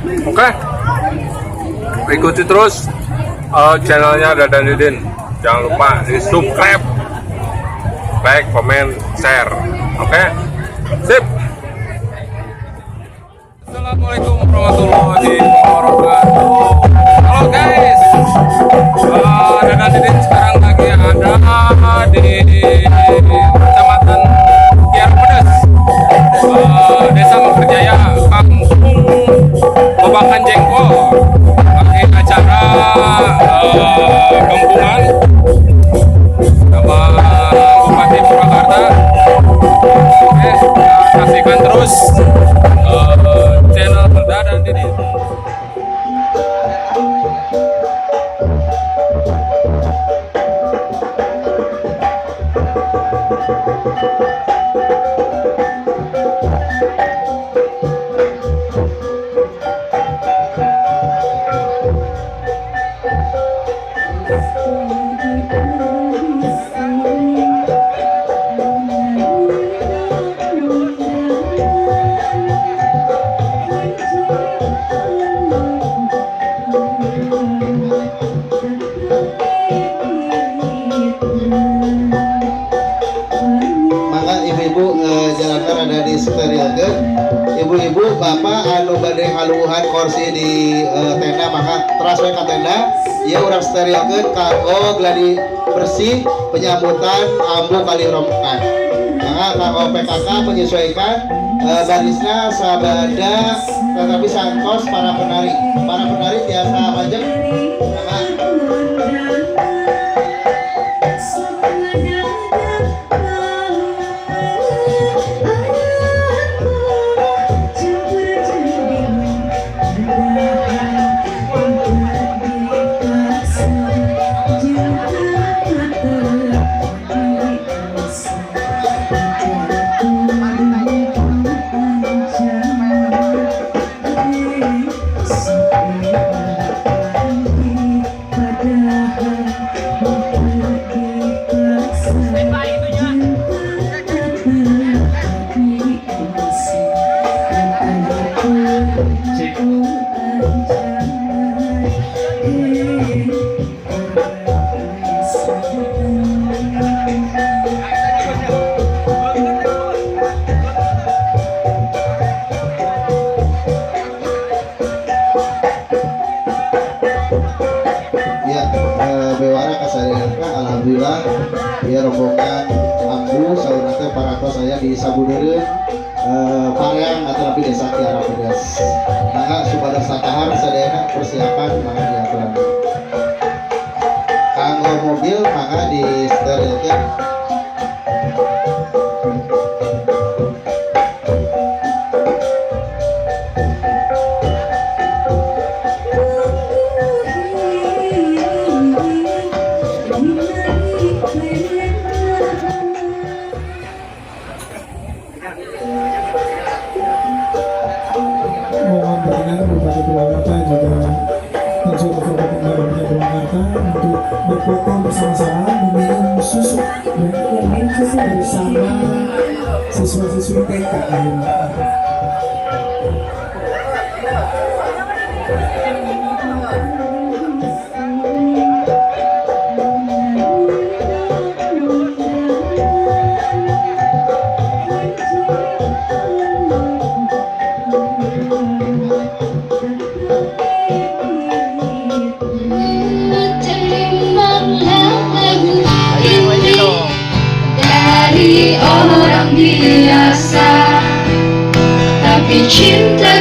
Oke, ikuti terus channelnya Dadan Didin. Jangan lupa di subscribe, like, comment, share. Oke, sip. Assalamualaikum warahmatullahi wabarakatuh. Halo guys, Dadan Didin sekarang lagi ada di Kecamatan Kiarapedes, Desa Mekarjaya, Kampung Babakan Jengkol. Lagi acara gempungan sama Bupati Purwakarta. Oke, saksikan terus channel Dadan Didin. Maka ibu-ibu jalankan ada di sterilkeun. Ibu-ibu, bapak anu bade ngaluhan kursi di tenda, maka teras we ka tenda. Ieu urang sterilkeun kanggo gladi bersih penyambutan ambu kali rombongan. Maka kanggo PKK menyesuaikan barisna sabada, tetapi sangkos para penari. Para penari biasa majeng. Maka ya, bewara kasadayana, alhamdulillah ya, rombongan ambu saurna teh parantos aya di Sabudeureun, Pareang atau lebih Desa Kiarapedes. Maka supados satahar sadayana persiapan, maka diaturan kanggo mobil maka di sterilkeun. Mohon berkenan Bupati Purwakarta juga unsur Forkopimda Kabupaten Purwakarta untuk berfoto bersama-sama meminum susu ya, bersama siswa-siswi TK ini. Terimalah lagu ini dari orang biasa, tapi cinta